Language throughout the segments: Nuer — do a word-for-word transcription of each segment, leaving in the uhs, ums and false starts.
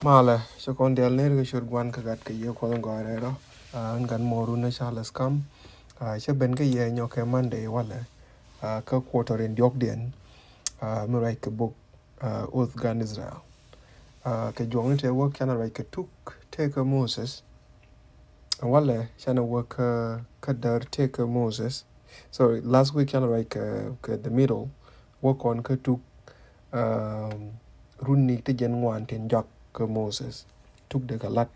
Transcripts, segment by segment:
Malɛ, cɛ kɔn dial ner kɛ ciöt Gua̱n kɛ Gat kɛ Yiëë Kuɔth in gɔaa rɛl rɔ. Aa, ɛn gat mɔ run ni Charles Kam. Aa, cɛ ben kɛ yɛ nyɔk kɛ Monday walɛ. Aa, kä quarter in diɔ̱kdiɛn. Aa, mi ruac kɛ bok, aa, Oath Gan Israel. Aa, kɛ juɔkni tëë wä canɛ ruac kɛ tuk tëë kä Moses. Walɛ canɛ wä kä, kä däär tëë kä Moses. Sorry, last week canɛ ruac kɛ, kɛ the middle. Wä kɔn kä tuk, um, runi ti jɛn ŋuan tin jɔak kä Moses. Tuk de kɛ lat.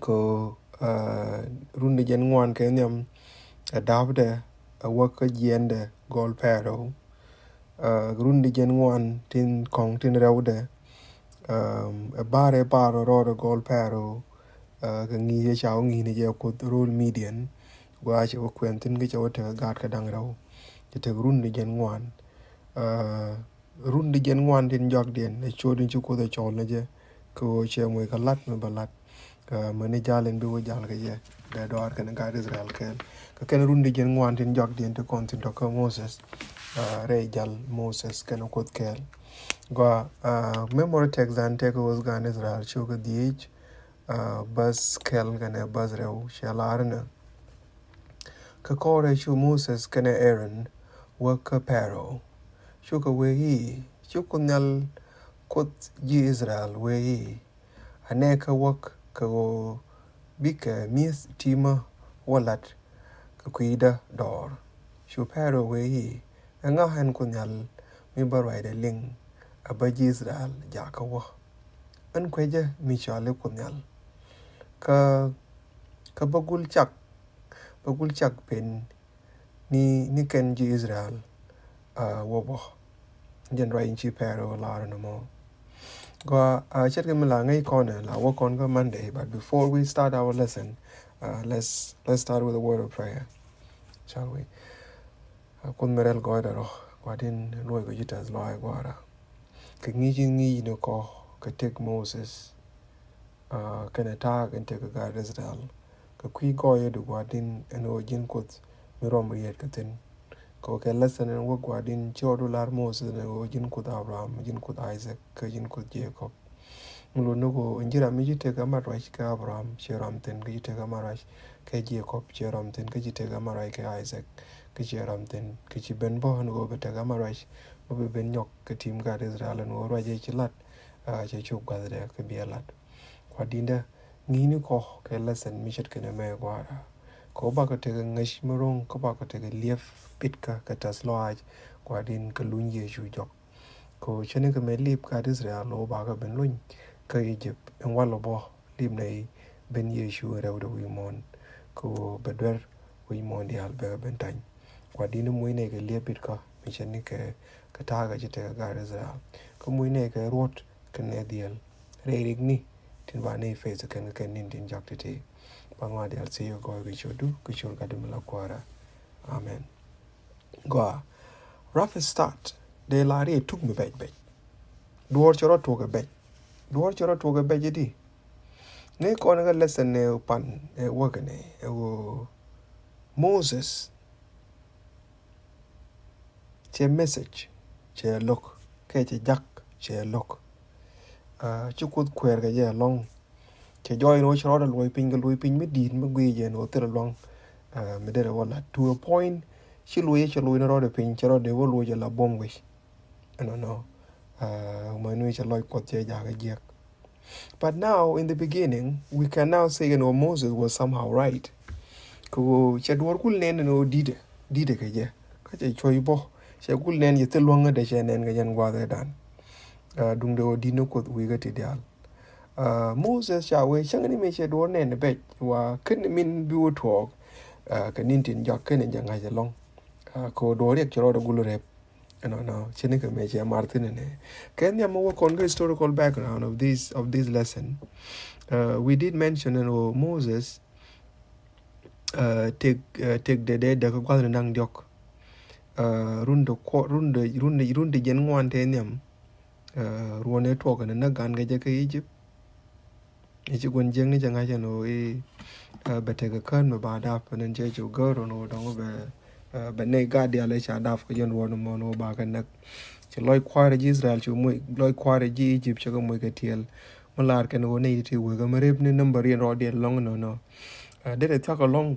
Kɛ, uh, runi jɛn ŋuan kɛ nhiam ɛ dapdɛ, ɛ wä kä jiɛndɛ gɔl Pharaoh. Aa, runi jɛn ŋuan tin kɔŋ tin rɛwdɛ, aa, ɛ bar ɛ bar rɔɔdɛ gɔl Pharaoh, aa, kɛ ŋi̱i̱c ɛ ca wä ŋi̱i̱c ni jɛ Kuoth ro̱l Midian. Gua cɛ wä kuɛn thi̱n kä cɛ wä tekɛ gaat kɛ da̱ŋ rɛw. Cɛ tek runi jɛn ŋuan. Aa, runi jɛn ŋuan tin jɔakdiɛn ɛ ciöt in ci Kuoth ɛ cɔl ni jɛ. Kɛ ɣöö cɛ moc kɛ lat mi bä lat. Aa, mäni jal in bi wä jal kɛ jɛ, dee dɔaar kɛn gaat Israel kɛɛl. Kɛ kɛn runi jɛn ŋuan tin jɔakdiɛn ti kɔn thi̱n tɔ̱ kä Moses, aa, rɛy jal Moses kɛn Kuoth kɛɛl. Gɔaa, aa, memory text dan tëë kä Oath Gan Israel ciökä dhieec, aa, bäth kɛl kɛnɛ bäth rɛw cɛ lar inɛ. Kä kɔrɛ cu Moses kɛnɛ Aaron wä kä Pharaoh. Cukɛ wee i̱, cu Kuoth Nhial Kuoth ji̱ Israel wee i̱, a nɛɛkä wäk kɛ ɣöö bikɛ mi̱eth ti̱mä wä la̱t kɛ kui̱dä dɔɔr. Cu Pharaoh wee i̱, ɛŋa ɛn Kuoth Nhial mi bä ruacdɛ liŋ a bä ji̱ Israel jakä wä? Ɛn kuecä mi cɔal i̱ Kuoth Nhial. Kä, kä bä gul cak, bä gul cak pen ni, ni kɛn ji̱ Israel, aa, wä bä. Jɛn ruac in ci Pharaoh lar ni mɔ. Gua, aa, ce̱tkɛ mi la ŋäc kɔn ɛ la wä kɔn kä Monday, but before we start our lesson, aa, let's, let's start with a word of prayer, shall we? Aa, Kuoth mi rɛl gɔɔydɛ rɔ, Gua̱di̱n luɔc kɛ ji̱ tɛth lɔaac Gua̱a̱ra. Kɛ ŋi̱i̱c in ŋi̱i̱c ni kɔ kɛ tëk Moses, aa, kɛnɛ ta̱a̱ kɛn tëk kɛ gaat Israel. Kɛ kui̱ gɔɔyä di Gua̱di̱n ɛn ɣöö ji̱n Kuoth mi ruɔm riet kɛ thi̱n. Kɛ kɛ lesson ɛn wä Gua̱di̱n ci rɔɔdu lar Moses ɛn ɣöö ji̱n Kuoth Abraham, ji̱n Kuoth Isaac, kä ji̱n Kuoth Jacob. Mi lot ni ɣöö ɛn ji̱ ram mi ci tëk ɛ mat ruac kɛ Abraham, ci ram thi̱n, kä ci tëk ɛ mat ruac kɛ Jacob, ci ram thi̱n, kä ci tëk ɛ mat ruac kɛ Isaac, kä ci ram thi̱n, kä ci ben bä ɛn ɣöö bɛ tëk ɛ mat ruac, bä bɛ ben nyɔk kɛ tim gaat Israel ɛn ɣöö ruac ɛ ci lat, aa, cɛ cop gua̱thdɛ kɛ biɛ lat. Gua̱di̱ndä, ŋi̱i̱ni kɔ kɛ lesson mi ce̱tkɛ nɛmɛ Gua̱a̱ra. Kɛ ɣöö bakɔ tekɛ ŋäc mi ro̱ŋ, kɛ bakɔ tekɛ liɛp bitkä kɛ tɛth lɔaac Gua̱di̱n kɛ luny Yecu jɔk. Kɛ ɣöö ce̱tnikɛ mɛ lip gaat Israel ɣöö bakɔ ben luny kä Egypt in walɔ bä lip nɛ i̱ ben Yecu in rɛwdɛ wi̱i̱ muɔ̱ɔ̱n. Kɛ ɣöö bɛ duer wi̱i̱ muɔ̱ɔ̱n diaal bɛ kɛ ben ta̱ny. Gua̱di̱n i̱ muc nɛ kɛ liɛp bitkä mi ce̱tnikɛ kɛ ta̱a̱ kɛ ci tekɛ gaat Israel. Kä muc nɛ kɛ ruɔ̱t kɛnɛ dhiel rɛy rikni tin ba nɛy face kɛn kɛ kɛn ni̱n tin jak ti̱ti̱. Ba ŋɔak diaal thiec kɛ gɔɔy kɛ ciötdu kɛ ciöt Gatdu mi la Kuäärä. Amen. Gɔaa. Rough start. Dee la riey tuk mi bɛc bɛc. Duɔ̱ɔ̱r cɛ rɔ tuɔk ɛ bɛc. Duɔ̱ɔ̱r cɛ rɔ tuɔk ɛ bɛc i̱di. Ŋäc kɔn kɛ lesson nɛ pan ɛ wäk nɛ ɛ ɣöö Moses cɛ message cɛ lo̱k, kɛ cɛ jak cɛ lo̱k. Aa, ci Kuoth kuɛɛr kɛ jɛ ɛlɔ̱ŋ. Cɛ jɔɔc ni wä ci rɔɔdɛ luɔ̱c piny kɛ luɔ̱c piny mi di̱i̱t mi guic jɛ ni wä thil luaŋ. Aa, mi derɛ wä lat to a point ci luɔ̱c cɛ luɔ̱c ni rɔɔdɛ piny cɛ rɔɔdɛ wä luɔ̱c jɛ la buɔ̱m guic. Ɛnɔnɔ. Aa, mɛ ni wä cɛ lɔc Kuɔth cɛ jakä jiɛk. But now, in the beginning, we can now say, you know, Moses was somehow right. Kɛ ɣöö cɛ duɔ̱ɔ̱r gul nɛn ni ɣöö di̱tɛ, di̱tɛ kɛ jɛ. Kä cɛ cuɔ̱c bä, cɛ gul nɛn cɛ thil luäŋädɛ cɛ nɛn kɛ jɛn gua̱a̱thɛ dan. Aa, duundɛ ɣöö di̱t ni Kuoth wi̱i̱ kä ti diaal. Aa, Moses ca wee cäŋ ni mëë cɛ duɔ̱ɔ̱r nɛn bɛc, wa ken min bi wä tuɔɔk, aa, kɛ ni̱n tin jɔak ken jɛ ŋa̱c ɛlɔ̱ŋ. Aa, kɛ ɣöö duɔ̱ɔ̱r riɛk cɛ rɔɔdɛ gul rɛp. Ɛnɔnɔ, ce̱tnikɛ mëë cɛ mar thi̱n ɛnɛ. Kɛ nhiam mi wä kɔn kä historical background of this, of this lesson. Uh, we did mention ɛn ɣöö Moses, uh, tëk, uh, tëk dee dee dee kä gua̱thni da̱ŋ diɔ̱k. Uh, rundɛ kuɔ, rundɛ, rundɛ, rundɛ jɛn ŋuan tëë nhiam. Uh, ruɔ̱n ëë tuɔɔk ɛn näk gan kɛ jɛ kä Egypt. I̱ ci gua̱n jiäkni cɛ ŋa̱c ɛn ɣöö i̱, ɛ, bɛ tekɛ kään mi ba dap, ɛn cɛ cu gäär ɛn ɣöö dɔ̱ŋ bɛ, ɛ, bɛ nɛy gaat diaal ëë ca dap kɛ jɛn ruɔ̱n ɛmɔ ɛn ɣöö ba kɛ näk. Ci lɔc kua̱rɛ ji̱ Israel cu moc, lɔc kua̱rɛ ji̱ Egypt cɛ kɛ moc kɛ tiɛɛl. mi lar kɛn ɣöö nɛy ti ti wek mi rep ni number in rɔɔdiɛn lɔŋ nɔ nɔ. Derɛ thiak alɔŋ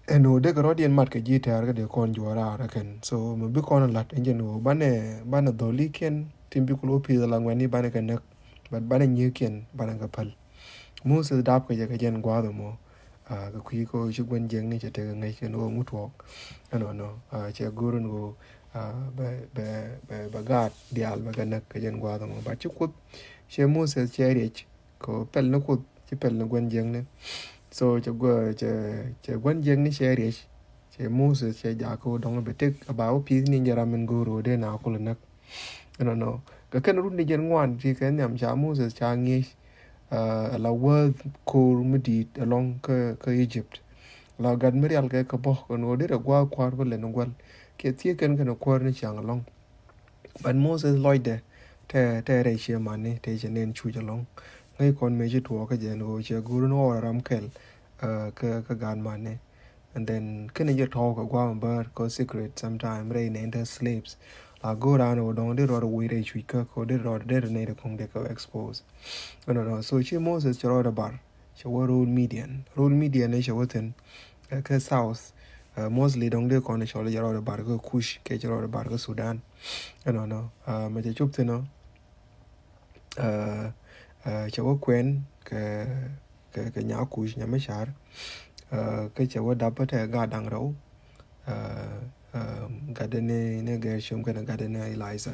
ɛn ɣöö dee kɛ rɔɔdiɛn mat kɛ ji̱ tɛɛr kä dee kɔn juɔ̱ɔ̱r raar ɛ kɛn. So mi bi kɔn lat ɛn jɛn ɣöö banɛ banɛ dhɔlikiɛn tin bi kulɛ wä pi̱i̱th ala ŋuɛ̈tni banɛ kɛ näk. But banɛ nyiëëkiɛn banɛ kɛ päl. Moses dap kɛ jɛ kɛ jɛn gua̱a̱th ɛmɔ. Kɛ kui̱ kä ci gua̱n jiäkni cɛ tekɛ ŋäc kɛn ɣöö ŋut tuɔɔk. Ɛnɔnɔ cɛ go̱r ɛn ɣöö bɛ bɛ bɛ bɛ gaat diaal bɛ kɛ näk kɛ jɛn gua̱a̱th ɛmɔ. But ci Kuoth cɛ Moses cɛ riɛc kɛ ɣöö pɛl ni Kuoth ci pɛl ni gua̱n jiäkni. So cɛ gua̱n cɛ cɛ gua̱n jiäkni cɛ riɛc. Cɛ Moses cɛ jakä ɣöö dɔ̱ŋ bɛ tek a ba wä pi̱i̱th ni jɛ ram in go̱o̱r ɣöö dee na kulɛ näk. Ɛnɔnɔ kɛ kɛn run ni jɛn ŋuan ti kɛ nhiam ca Moses ca ŋi̱eec. Ala wäth ko̱o̱r mi di̱i̱t alɔŋ kä kä Egypt. Ala gat mi rial kɛ kɛ bä kɛn ɣöö derɛ gua̱a̱th kua̱r bä lɛn gua̱l kiɛ thiee kɛn kɛn kuäär ni ciaŋ alɔŋ. But Moses lɔcdɛ tɛ tɛ rɛy ciɛ mani tɛ cɛ nɛn cuc alɔŋ. Ŋäc kɔn mëë ci tuɔɔk kä jɛn ɣöö cɛ go̱r ni ɣɔr ram kɛl kä kä gat mani. And then kɛn jɛ tɔ̱w kɛ gua̱a̱th bäär kɛ secret sometime rɛy nɛn tɛ slaves. La go̱o̱r an ɣöö dɔ̱ŋ dee rɔɔd wi̱i̱ rɛy cuc kä kɛ dee rɔɔd dee rɛ nɛy rɛ kuŋ dee kɛ expose. Ɛnɔnɔ so ci Moses cɛ rɔɔd ɛ bar cɛ wä rol Midian. Rol Midian ni cɛ wä thi̱n kɛ south. Mostly dɔ̱ŋ dee kɔn cɔl jɛ rɔɔd ɛ bar kä Kush kɛ cɛ rɔɔd ɛ bar kä Sudan. Ɛnɔnɔ mɛ cɛ cop thi̱n ɔ. Cɛ wä kuɛn kɛ kɛ kɛ nya Kush nya mi car. Kä cɛ wä dap bä tɛ gat da̱ŋ rɛw. Gat dee ni ni Gershom kɛnɛ gat dee ni Eliezer.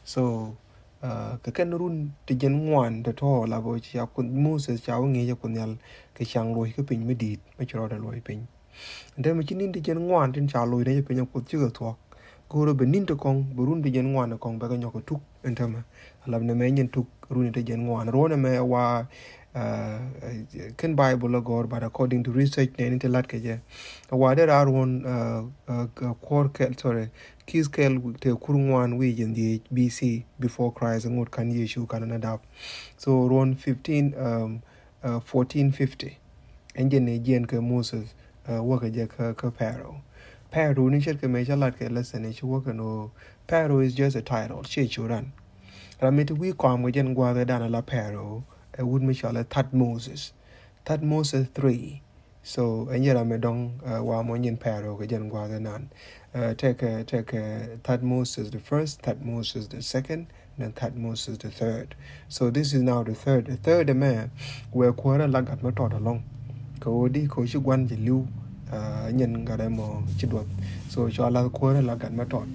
So kɛ kɛn run ti jɛn ŋuan tɔ̱tɔ̱ la bä ca Kuoth Moses ca wä ŋi̱i̱c ɛ Kuoth Nhial kɛ caŋ luɔc kä piny mi di̱i̱t mi ci rɔɔdɛ luɔc piny. Ɛn täämɛ ci ni̱n ti jɛn ŋuan tin ca loc nɛy piny a Kuoth cikɛ thuɔ̱k. Go̱o̱rä bɛ ni̱n ti kɔŋ bɛ run ti jɛn ŋuan ti kɔŋ bɛ kɛ nyɔk kɛ tuk ɛn täämɛ. Alap nɛmɛ nyin tuk run ti jɛn ŋuan ruɔ̱n ɛmɛ wa. Kɛn Bible a gɔ̱r but according to research nɛni ti lat kɛ jɛ. Wa dee raa ruɔ̱n kuɔr kɛl sorry ki̱th kɛl te kur ŋuan wi̱i̱ jɛn dhiec B C before Christ ŋot kan Yecu kan na dap. So ruɔ̱n fifteen fourteen fifty. Ɛn jɛn ni jiɛn kɛ Moses wäkɛ jɛ kä Pharaoh. Pharaoh ni ce̱tkɛ mëë cä lat kɛ lesson ni ci wäkɛ ni ɣöö Pharaoh is just a title, ciɛ cu ran. Ram mi ti wi̱i̱ kɔam kɛ jɛn gua̱a̱th ɛ dan ala Pharaoh ɛ wut mi cɔal ɛ Third Moses. Third Moses three. So ɛn jɛ ram mi dɔ̱ŋ wa mɔ nyin Pharaoh kɛ jɛn gua̱a̱th ɛ nan. Tɛkɛ tɛkɛ Third Moses the first, Third Moses the second, then Third Moses the third. So this is now the third. The third ɛmɛ wee kuäärä la gat mi tɔt alɔŋ. Kɛ ɣöö di kɛ ɣöö ci gua̱n ci li̱w. Nyin gat ɛmɔ ci duɔth. So cua la kuäärä la gat mi tɔt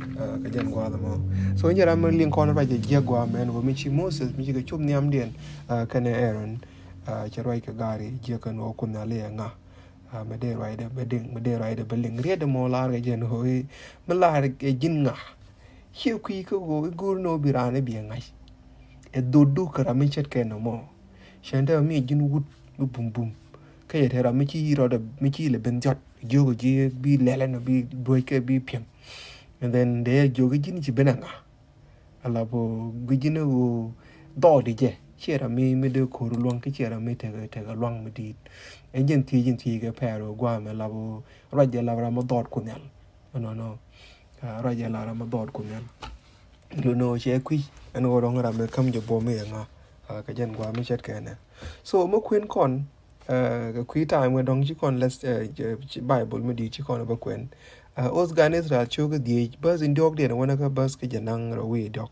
kɛ jɛn gua̱a̱th ɛmɔ. So nyɛ ram mi liŋ kɔn ruac jɛ jiäk gua̱a̱ mɛn ɣöö mi ci Moses mi ci kɛ cup nhiamdiɛn kɛnɛ Aaron. Cɛ ruac kɛ gaari jiäk kɛn ɣöö Kuoth Nhial i̱ ɛ ŋa. Mɛ dee ruacdɛ bɛ liŋ mɛ dee ruacdɛ bɛ liŋ riet ɛmɔ lar kɛ jɛn ɣöö mi lar kɛ ji̱n ŋa. Ciɛ kui̱ kä ɣöö i̱ go̱o̱r ni ɣöö bi raan i̱ biɛ ŋa̱c. Ɛ dho̱o̱du kɛ ram mi ce̱tkɛ nɔmɔ. Cɛn te mi ji̱n wut mi bum bum. Kä yɛ te ram mi ci rɔɔdɛ mi ci lɛ ben dhiɔt jiök ji̱ bi lɛlɛ nɔ bi duɔ̱ckɛ bi piɛm. And then dee jiök ji̱n ci ben ɛ ŋa. Ala bä gui̱c ji̱n ɣöö dhɔɔdi jɛ ciɛ ram mi mi dee ko̱r luaŋ kä ciɛ ram mi tekɛ tekɛ luaŋ mi di̱i̱t. Ɛn jɛn thiec in thiec kɛ Pharaoh gua̱a̱mɛ ala bä ruac jɛ ala ram mi dhɔɔd Kuoth Nhial. Ɛnɔnɔ ruac jɛ ala ram mi dhɔɔd Kuoth Nhial. Lunɔ cɛ kui̱ ɛn ɣöö dɔ̱ŋ ram mi käm jɛ buɔ̱m i̱ ɛŋa. Kɛ jɛn gua̱a̱mɛ ce̱tkɛ nɛ so mi kuën kɔn. Kɛ kui̱ time wä dɔ̱ŋ ci kɔn lɛ Bible mi di̱i̱t ci kɔn bä kuɛn. Oth gan Israel cio̱k kä dhiec bäth in diɔ̱k diɛn wänä kä bäth kä jɛ naŋ rɔ wi̱i̱ diɔ̱k.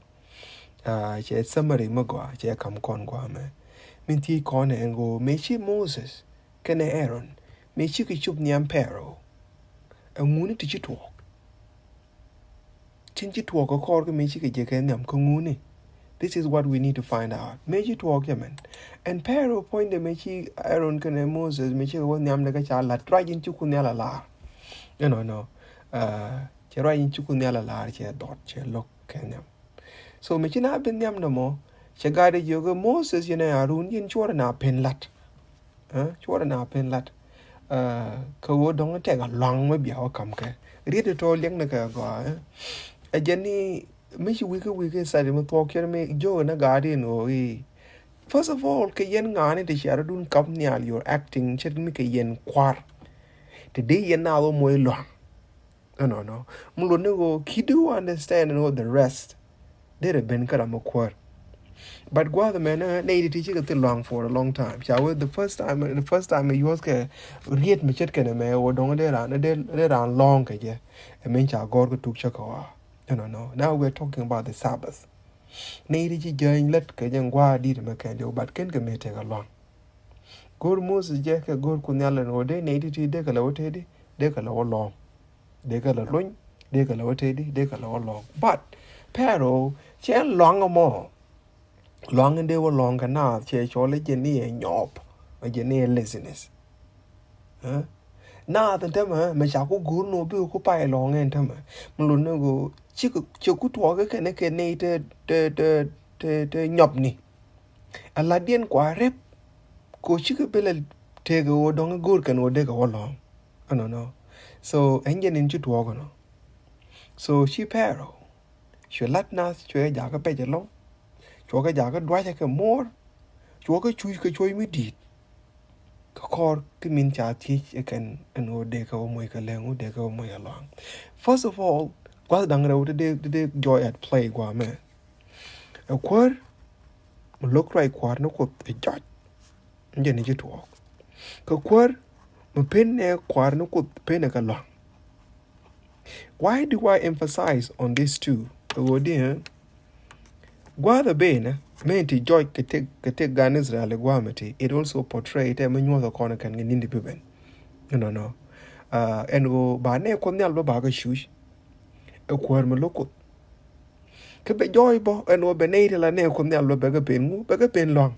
Cɛ summary mi gɔaa cɛ kam kɔn gɔaa mɛ. Min thiec kɔn ɛn ɣöö mëë ci Moses kɛnɛ Aaron mëë ci kɛ cop nhiam Pharaoh. Ɛŋuni ti ci tuɔɔk. Tin ci tuɔɔk kä kɔr kä mëë ci kɛ jɛ kɛ nhiam kä ŋuni. This is what we need to find out. Mëë ci tuɔɔk cɛ mɛn. Ɛn Pharaoh puɔ̱nydɛ mëë ci Aaron kɛnɛ Moses mëë ci kɛ wä nhiamdɛ kä ca lat ruac in ci Kuoth Nhial a lar. Ɛnɔnɔ cɛ ruac in ci Kuoth Nhial a lar cɛ dhɔt cɛ lo̱k kɛ nhiam. So mëë ci na bi nhiamdɛ mɔ cɛ gat i̱ jiök i̱ Moses yɛnɛ Aaron yɛn cuɔrɛ na pen lat. Cuɔrɛ na pen lat. Kɛ ɣöö dɔ̱ŋ tɛk a luaŋ mi bia wä kam kɛ riet tɔ liɛŋ ni kɛ gɔaa. Ɛ jɛn ni mi ci wi̱i̱ kä wi̱i̱ kä study mi thuɔɔk cɛn mi jiök ni gaat in ɣöö i̱ first of all kɛ yɛn ŋa̱a̱ni ti cia rɔ̱dun kap nhial your acting ce̱t mi kɛ yɛn kua̱r. Ti dee yɛn naath wä moc luaŋ. Ɛnɔnɔ mi luɔt ni ɣöö ki do understand ni ɣöö the rest derɛ ben kä ram mi kuäär. But gua̱a̱th mɛn nɛy ti ti cikɛ thil luaŋ for a long time. Ca wee the first time, the first time yuɔth kɛ riet mi ce̱tkɛ nɛ mɛ wä dɔŋ dee raan, dee, dee raan lɔŋ kɛ jɛ. Ɛ min ca gɔr kɛ tuk cä kɛ wa. Ɛnɔ nɔ. Now we are talking about the Sabbath. Nɛy ti ci jäny lät kɛ jɛ gua̱a̱ dit mɛ kɛn diw, but kɛn kɛ mi tekɛ luaŋ. Go̱r Moses jɛ kɛ go̱r Kuoth Nhial ɛn ɣöö dee nɛy ti ti dee kɛ lɛ wä teti, dee kɛ lɛ wä lɔŋ. Dee kɛ lɛ luny, dee kɛ lɛ wä teti, dee kɛ lɛ wä lɔŋ. But Pharaoh cɛ luaŋ ɛmɔ. Luaŋ in dee wä lɔŋ kɛ naath cɛ cɔl i̱ jɛ ni ɛ nyɔɔp, ɛ jɛ ni ɛ laziness. Ɛ? Naath in tämɛ mɛ ca ku go̱r ni wä bi ku pay lɔŋ in tämɛ. Mi lun ni go̱ cikɛ, cɛ ku tuɔɔk kɛ kɛn kɛ nɛy te, te, te, te, te nyɔpni. A la diɛn kua rep ko cikɛ bi lɛ tëëkɛ wä dɔŋ go̱r kɛn wä dee kɛ wä lɔŋ. Ɛnɔ nɔ. So ɛn jɛ nin ci tuɔɔk ɛnɔ. So ci Pharaoh cuɛ lat nath cuɛ jakä pɛc ɛlɔŋ. Cuɔ kɛ jakä duacä kɛ muɔr. Cuɔ kɛ cuc kɛ cuɔ̱c mi di̱i̱t. Kɛ kɔr ki min ca thiec ɛ kɛn ɛn ɣöö dee kɛ wä moc kɛ lɛŋ wä dee kɛ wä moc kɛ lɔaŋ. First of all, gua̱th da̱ŋ rɛw ti dee, ti dee jɔɔc at play gua̱a̱mɛ. Ɛ kuäär mi lo̱k ruac kua̱r ni Kuoth ɛ jɔc. Jɛ ni ci tuɔɔk. Kɛ kuäär mi pen nɛ kua̱r ni Kuoth pen ɛ kɛ lɔaŋ. Why do I emphasize on these two? Ɛ ɣöö diɛ gua̱a̱th ɛ benɛ mɛ ti jɔc kɛ tek, kɛ tek gan Israel ɛ gua̱a̱th mɛ ti, it also portray tɛ mɛ nyuɔth ɛ kɔn ɛ kɛn kɛ ni̱n ti bi ben. Ɛnɔ nɔ. Ɛn ɣöö ba nɛ Kuoth Nhial bä ba kɛ cuc. Ɛ kuäär mi lo̱k Kuoth. Kä bɛ jɔɔc bä ɛn ɣöö bɛ nɛy ti la nɛ Kuoth Nhial bä bɛ kɛ pen ŋu, bɛ kɛ pen lɔaŋ.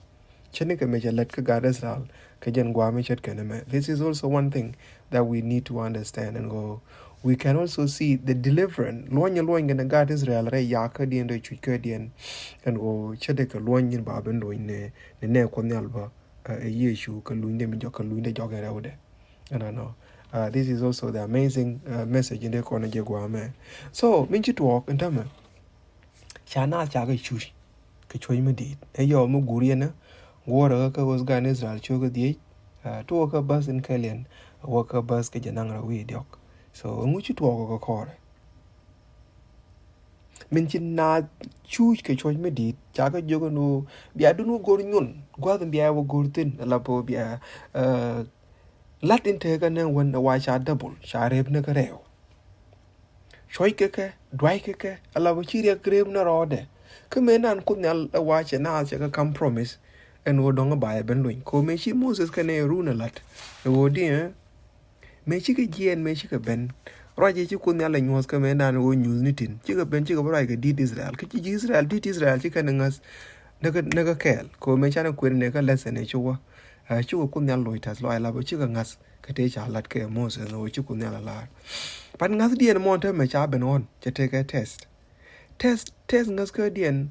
Cä ni kɛ mɛ cɛ lät kä gat Israel kɛ jɛn gua̱a̱m mi ce̱tkɛ ni mɛ. This is also one thing that we need to understand and go. We can also see the deliverance. Luɔ̱ny luɔ̱ny kɛn gat Israel rɛy yakä diɛn rɛy cuc kä diɛn. And go cä dee kɛ luɔ̱ny nyin ba ben luɔ̱ny ni, ni nɛ Kuoth Nhial bä, ɛ Yecu kɛ luny dee mi jɔk kɛ luny dee jɔk in rɛwdɛ. Ɛnɔ nɔ. This is also the amazing message in dee kɔn jɛ gua̱a̱mɛ. So min ci tuɔɔk in tämɛ. Ca naath ca kɛ cuc kɛ cuɔ̱c mi di̱i̱t. Ɛ yɔ mi guur yɛn ɛ guɔ̱rä kä kä ɣöth gan Israel cio̱kä dhiec. Tuɔɔkä bäth in kɛl yɛn wä kä bäth kɛ jɛ naŋ rɛw wi̱i̱ diɔ̱k. So ɛŋu ci tuɔɔk kɛ kɔrɛ? Min ci naath cuc kɛ cuɔ̱c mi di̱i̱t ca kɛ jiök ɛn ɣöö bia dun wä go̱r nyun gua̱th in bia wä go̱r thi̱n ala po bia lat in tekä ni wän ɛ wa ca double ca rep ni kä rɛw. Cuɔ̱c kɛ kɛ, dua̱c kɛ kɛ, ala bä ci riɛk rep ni rɔɔdɛ. Kä mëë nan Kuoth Nhial ɛ wa cɛ naath cɛ kɛ compromise ɛn ɣöö dɔ̱ŋ ɛ ba ɛ ben luny. Kɛ ɣöö mëë ci Moses kɛnɛ Arun ɛ la̱t ɛ ɣöö diɛ mëë cikɛ jiɛɛn mëë cikɛ ben. Ruac ɛ ci Kuoth Nhial ɛ nyuɔ̱th kä mëë nan ɛ ɣöö nyuuth ni tin cikɛ ben cikɛ bä ruac kɛ di̱t Israel. Kä ci ji̱ Israel di̱t Israel ci kɛn ɛ ŋäth ni kä, ni kä kɛɛl. Kɛ ɣöö mëë canɛ kuëëni ni kä lesson ɛ ci wä. Ɛ cikɛ Kuoth Nhial loc tɛth lɔaac la bä cikɛ ŋa̱th kä tëë ca la̱t kɛ Moses ni ɣöö ci Kuoth Nhial a la̱r. But ŋa̱thdiɛn mɔ tämɛ ca ben ɣɔ̱n cɛ tekɛ test. Test, test ŋa̱thkädiɛn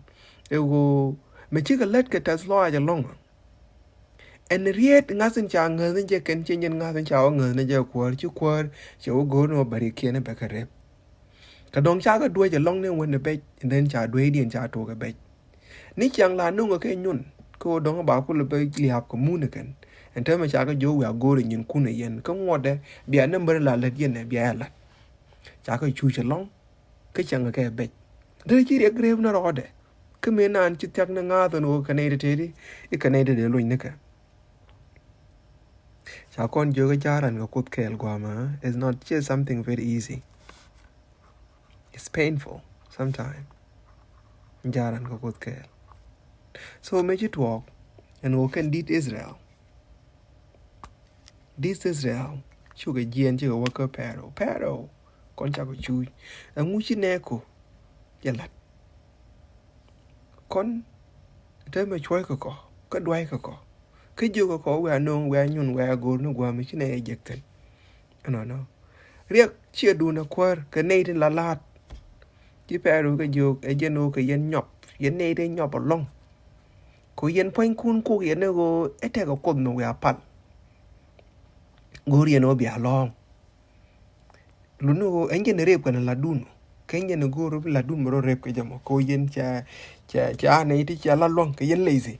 ɛ ɣöö mɛ cikɛ lät kɛ tɛth lɔaac ɛlɔ̱ŋ. Ɛn riet ŋa̱th in ca ŋäth ni jɛ kɛn ci nyin ŋa̱th in ca wä ŋäth ni jɛ kuäär ci kuäär cɛ wä go̱o̱r ni wä bärikiɛn bɛ kɛ rep. Kɛ dɔ̱ŋ ca kɛ duec ɛlɔ̱ŋ ni wän ni bɛc, and then ca duecdiɛn ca tuɔɔk ɛ bɛc. Ni ciaŋ la no̱ŋ kɛ nyun kä ɣöö dɔ̱ŋ ba kulɛ bä lia̱a̱p kɛ mun kɛn. Ɛn täämɛ ca kɛ jiök wiaa go̱o̱rɛ nyinkun ɛ yɛn kä ŋuɔtdɛ bia nambär la lät yɛn ɛ bia ɛ la̱t. Ca kɛ cuc ɛlɔ̱ŋ kä ciaŋ kɛ bɛc. Dee ci riɛk rep ni rɔɔdɛ kä mëë naan ci thiak ni ŋa̱a̱th ɛn ɣöö kɛ nɛy ti teti i̱ kɛ nɛy ti dee lony ni kɛ. Ca kɔn jiök ɛ ja̱a̱ran kɛ Kuoth kɛɛl gua̱a̱mɛ. It's not just something very easy. It's painful sometimes. Ja̱a̱ran kɛ Kuoth kɛɛl. So mëë ci tuɔɔk ɛn ɣöö kɛn di̱t Israel. Di̱t Israel cukɛ jiɛɛn cikɛ wä kä Pharaoh. Pharaoh kɔn cakɔ cuuc. Ɛŋu ci nɛɛku jɛ la̱t? Kɔn täämɛ cuɔ̱ckɛ kɔ kä dua̱ckɛ kɔ kä jiökɛ kɔ wiaa no̱o̱ŋ wiaa nyun wiaa go̱o̱r ni gua̱a̱mɛ ci nɛy ɛ jek thi̱n. Ɛnɔnɔ. Riɛk ciɛ duundɛ kuäär kɛ nɛy tin la la̱a̱t. Ci Pharaoh kɛ jiök ɛ jɛn ɣöö kɛ yɛn nyɔp, yɛn nɛy ti nyɔp ɛlɔ̱ŋ. Kɛ yɛn pua̱nykun kok yɛn ni ɣöö ɛ tekɛ Kuoth mi wiaa pal. Go̱o̱r yɛn ɣöö bia lɔ̱ɔ̱ŋ. Luni ɣöö ɛn jɛn rep kɛn latdun. Kɛ ɛn jɛn go̱o̱r bi latdun bɛ rɔ rep kɛ jɛ mɔ kɛ ɣöö yɛn ca, ca, ca nɛy ti ca la lua̱ŋ kɛ yɛn lazy.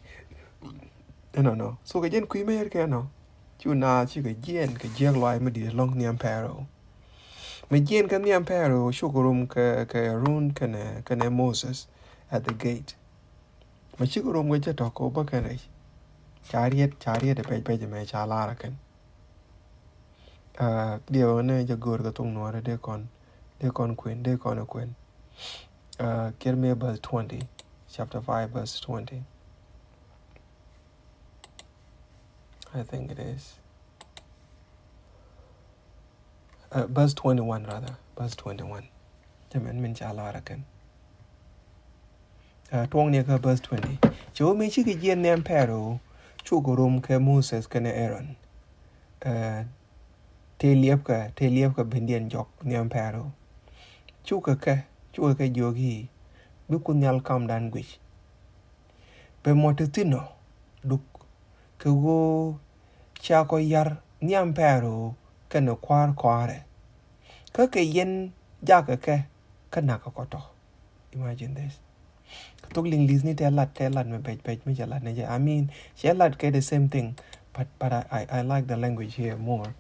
Ɛnɔnɔ. So kɛ jɛn kui̱ mɛ yɛr kɛ ɛnɔ. Cu naath cikɛ jiɛɛn kɛ jiäk lɔaac mi di̱i̱t ɛlɔ̱ŋ nhiam Pharaoh. Mi jiɛɛn kɛ nhiam Pharaoh cukɛ rom kɛ, kɛ Arun kɛnɛ, kɛnɛ Moses at the gate. Mɛ cikɛ rom kɛ cɛ tɔk kɛ bä kɛn rɛc. Ca riet, ca riet ɛ pɛc pɛc mɛ ca lar ɛ kɛn. Diɛ wä ni jɛ gör kɛ thok nuɔrɛ dee kɔn, dee kɔn kuɛn, dee kɔn kuɛn. Kiɛ mi verse twenty, chapter five, verse twenty. I think it is. Uh, verse twenty-one rather, verse twenty-one. Cɛ mɛn min ca lar ɛ kɛn. Uh, tuɔŋ ni kä verse twenty. Cɛ wä mi cikɛ jiɛn nhiam Pharaoh, cukɛ rom kɛ Moses kɛnɛ Aaron. Uh, tëë liɛpkɛ, tëë liɛpkɛ bendiɛn jɔk nhiam Pharaoh. Cukɛ kɛ, cukɛ kɛ jiök i̱, bi Kuoth Nhial kamdan guic. Bɛ mɔ te thi̱n ɔ duk kɛ ɣöö ca kɔ yar nhiam Pharaoh kɛnɛ kua̱r kɔaarɛ. Kä kɛ yɛn jakɛ kɛ kä nakä kɔ tɔ. Imagine this. Kɛ thok Liŋli̱th ni tɛ lat, tɛ lat mɛ bɛc bɛc mi cɛ lat ni jɛ. I mean, cɛ lat kɛ the same thing, but, but I, I, I like the language here more.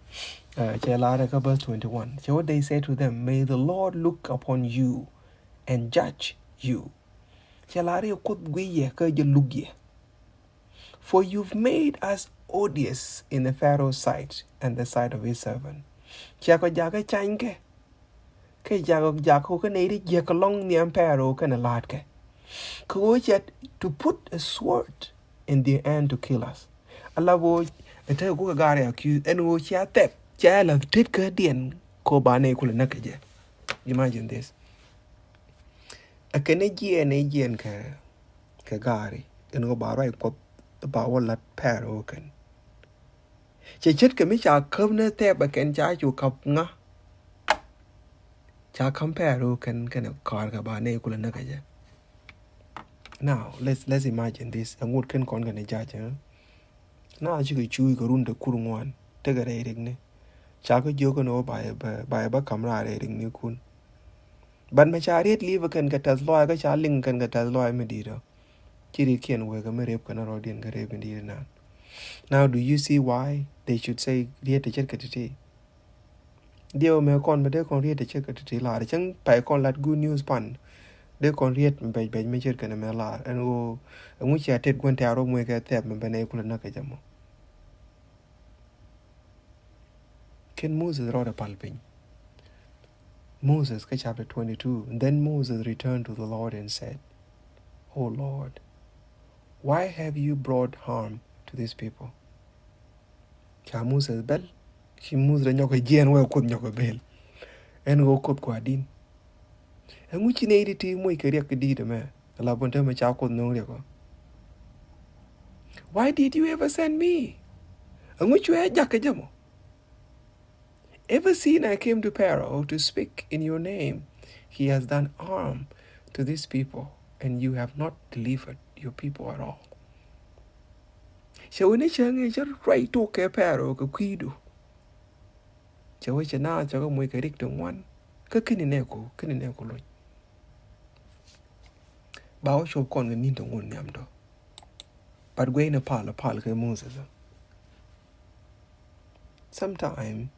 Uh, cɛ lat kä verse twenty-one. Cɛ wä, they say to them, may the Lord look upon you and judge you. Cɛ lar i̱ Kuoth guic yɛ kä jɛ luk yɛ. For you've made us odious in the Pharaoh's sight and the sight of his servant. Cɛ kɔ jakä canykɛ. Kɛ jakä jakä kɛ nɛy ti jiäk kɛ lɔŋ nhiam Pharaoh kɛnɛ la̱a̱tkɛ. Kɛ ɣöö cɛ to put a sword in their hand to kill us. Ala ɣöö ɛ te kukɛ gaari accuse ɛn ɣöö cia thɛp cia la tet kä diɛn kɔ ba nɛy kulɛ näk kɛ jɛ. Imagine this. Ɛ kɛn ɛ jiɛn ɛ jiɛn kɛ kɛ gaari kɛn kɛ ba ruac Kuɔth ba wä lat Pharaoh kɛn. Cɛ ce̱tkɛ mi ca käp ni thɛp ɛ kɛn ca cu käp ŋa. Ca käm Pharaoh kɛn kɛn ɛ kɔaar kɛ ba nɛy kulɛ näk kɛ jɛ. Now let's, let's imagine this. Ɛŋut kɛn kɔn kɛn ɛ ja̱c ɛ. Na cikɛ cuuc kɛ run te kur ŋuan tekɛ rɛy rikni. Ca kä jiök kɛn ɣöö ba yɛ bä, ba yɛ bä ka̱m raar rɛy riknikun. But mɛ ca riet li̱i̱pä kɛn kɛ tɛth lɔaac kä ca liŋ kɛn kɛ tɛth lɔaac mi di̱i̱t ɔ. Ci rietkiɛn wekɛ mi rep kɛn rɔɔdiɛn kɛ rep in di̱i̱t inan. Now do you see why they should say riet te ce̱tkɛ ti̱ti̱? Diɛw mɛ kɔn mɛ dee kɔn riet te ce̱tkɛ ti̱ti̱ lar cäŋ pay kɔn lat good news pan. Dee kɔn riet mɛ bɛc bɛc mi ce̱tkɛ ni mɛ lar ɛn ɣöö ɛŋu cia tet gua̱n tɛ̈r wä muec kɛ thɛp mɛ ben ɛ kulɛ näk kɛ jɛ mɔ. Kɛn Moses rɔɔdɛ pal piny. Moses kä chapter twenty-two. Then Moses returned to the Lord and said, O Lord, why have you brought harm to this people? Ca Moses bɛl. Ci Moses rɛ nyɔk kɛ jiɛɛn wee Kuoth nyɔk kɛ bel. Ɛn ɣöö Kuoth kua̱din. Ɛŋu ci nɛy ti ti moc kɛ riɛk kɛ di̱i̱t ɛmɛ? Ala bun te mɛ ca Kuoth no̱o̱ŋ riɛk ɔ. Why did you ever send me? Ɛŋu cuɛ jak kɛ jɛ mɔ? Ever since I came to Pharaoh to speak in your name, he has done harm to these people, and you have not delivered your people at all. Cɛ wä ni cäŋ ɛ cä ruac tok kɛ Pharaoh kɛ kui̱du. Cɛ wä cɛ na cɛ kɛ moc kɛ rik ti ŋuan. Kä kini nɛ ko, kini nɛ ko loc. Ba wä cop kɔn kɛ ni̱n ti ŋun nhiam tɔ. But guey ni pal, pal kɛ Moses. Sometime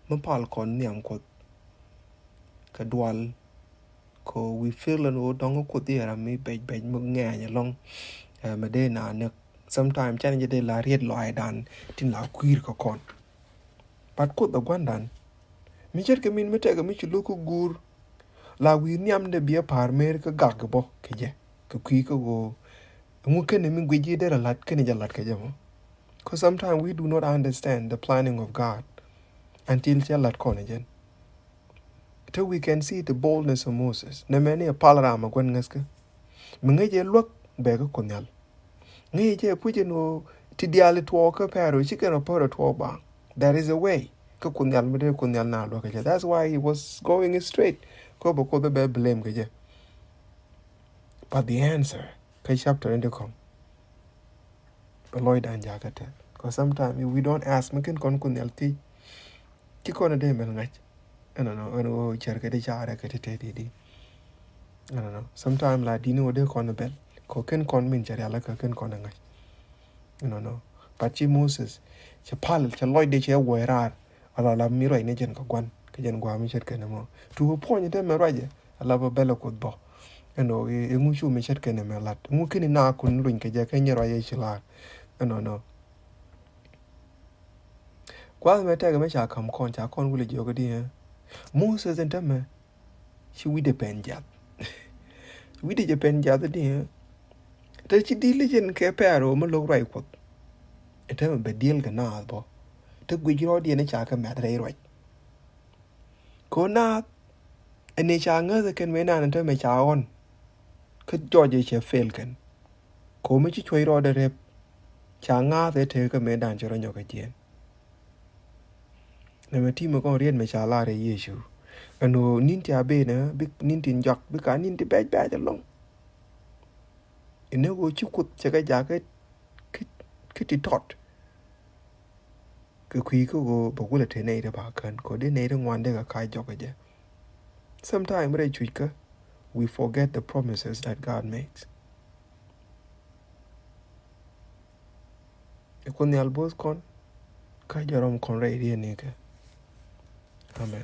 mi pal kɔn nhiam Kuɔth kɛ dual. Ko we feel ɛn ɣöö dɔ̱ŋ Kuoth i̱ ram mi bɛc bɛc mi ŋɛɛny ɛlɔ̱ŋ. Ɛ mɛ dee na näk. Sometime can jɛ dee la riet lɔaacdan tin la kui̱r kɛ kɔn. But Kuoth ɛ gua̱ndan. Mi ce̱tkɛ min mi tɛkɛ mi ci lo̱k kä guur. La wi̱i̱ nhiamdɛ biɛ pa̱a̱r mer kä gak kɛ bä kɛ jɛ kɛ kui̱ kä ɣöö ɛŋu kɛnɛ mi guic ji̱ derɛ la̱t kɛnɛ jɛ la̱t kɛ jɛ mɔ. Cause sometimes we do not understand the planning of God until cɛ la̱t kɔn ɛ jɛn. Te we can see the boldness of Moses. Nɛ mɛni ɛ pal ram ɛ gua̱n ŋäthkä. Mi ŋäc ɛ luäk bɛ kä Kuoth Nhial. Ŋäc ɛ jɛ puc ɛn ɣöö ti diaal ɛ tuɔɔk kä Pharaoh ci kɛn rɔ pär ɛ tuɔɔk baaŋ. There is a way. Kä Kuoth Nhial mi dee Kuoth Nhial na luäk ɛ jɛ. That's why he was going straight. Kä bɛ Kuoth bɛ blame kɛ jɛ. But the answer kä chapter in ti kɔŋ. Bɛ lɔcdan jakä tɛth. Cause sometimes if we don't ask, mi ken kɔn Kuoth Nhial thiec. Ci kɔn a dee mɛl ŋa̱c. Ɛnɔnɔ ɛn ɣöö cär kɛ di caarɛ kɛ ti tɛth di di. Ɛnɔnɔ sometimes la dini wä dee kɔn a bɛl kɔ ken kɔn min cɛ rial kɛ ken kɔn a ŋa̱c. Ɛnɔnɔ but ci Moses cɛ pal cɛ lɔcdɛ cɛ wuɔc raar. Ala la mi ruac ni jɛn kɛ gua̱n kɛ jɛn gua̱a̱ mi ce̱tkɛ ni mɔ tu puɔ̱ny te mɛ ruacɛ. Ala bä bɛl a Kuoth bä. Ɛnɔ, i̱ ŋu cu mi ce̱tkɛ ni mɛ lat? Ŋu kini na kun luny kɛ jɛ kɛ nyɛ rɔ yɛ ci lar? Ɛnɔ, nɔ. Gua̱th mɛ tɛk mɛ ca ka̱m kɔn, ca kɔn wulɛ jiɔk di, ɛ? Moses ɛn täämɛ ci wi̱cdɛ pɛn jiath. Wi̱cdɛ jɛ pɛn jiath di, ɛ? Te ci di licin kɛ Pɛro mi lo̱k ruac Kuɔth. Ɛn täämɛ bɛ diël kɛ naath bɔ. Te guic rɔɔdiɛn ca kɛ mɛt rɛy ruac. Kɛ ɣöö naath ɛn ëë ca ŋäth ɛ kɛn mëë naan ɛn täämɛ ca ɣɔn. Kä jɔc ëë cɛ fail kɛn. Kɛ ɣöö mi ci cuɔ̱c rɔɔdɛ rep, ca ŋa̱a̱th ëë tëëkä mëëdan ci rɔ nyɔk kɛ jiɛɛn. Nɛmɛ ti̱i̱ mi kɔn riet mi ca lar ɛ Yecu. Ɛn ɣöö ni̱n ti a ben ɛ, bi ni̱n tin jɔak, bikɛ a ni̱n ti bɛc bɛc ɛlɔ̱ŋ. Inɛ ɣöö ci Kuoth cɛ kɛ jakä kä, kä ti tɔt. Kɛ kui̱ kä ɣöö bɛ wulɛ te nɛy ti ba kän, kɛ ɣöö dee nɛy ti ŋuan dee kɛ ka̱c jɔk kɛ jɛ. Sometime rɛy cuc kä, we forget the promises that God makes. Ɛ Kuoth Nhial bo̱o̱th kɔn, kä jɛ rɔm kɔn rɛy riet ni kɛ. Amen.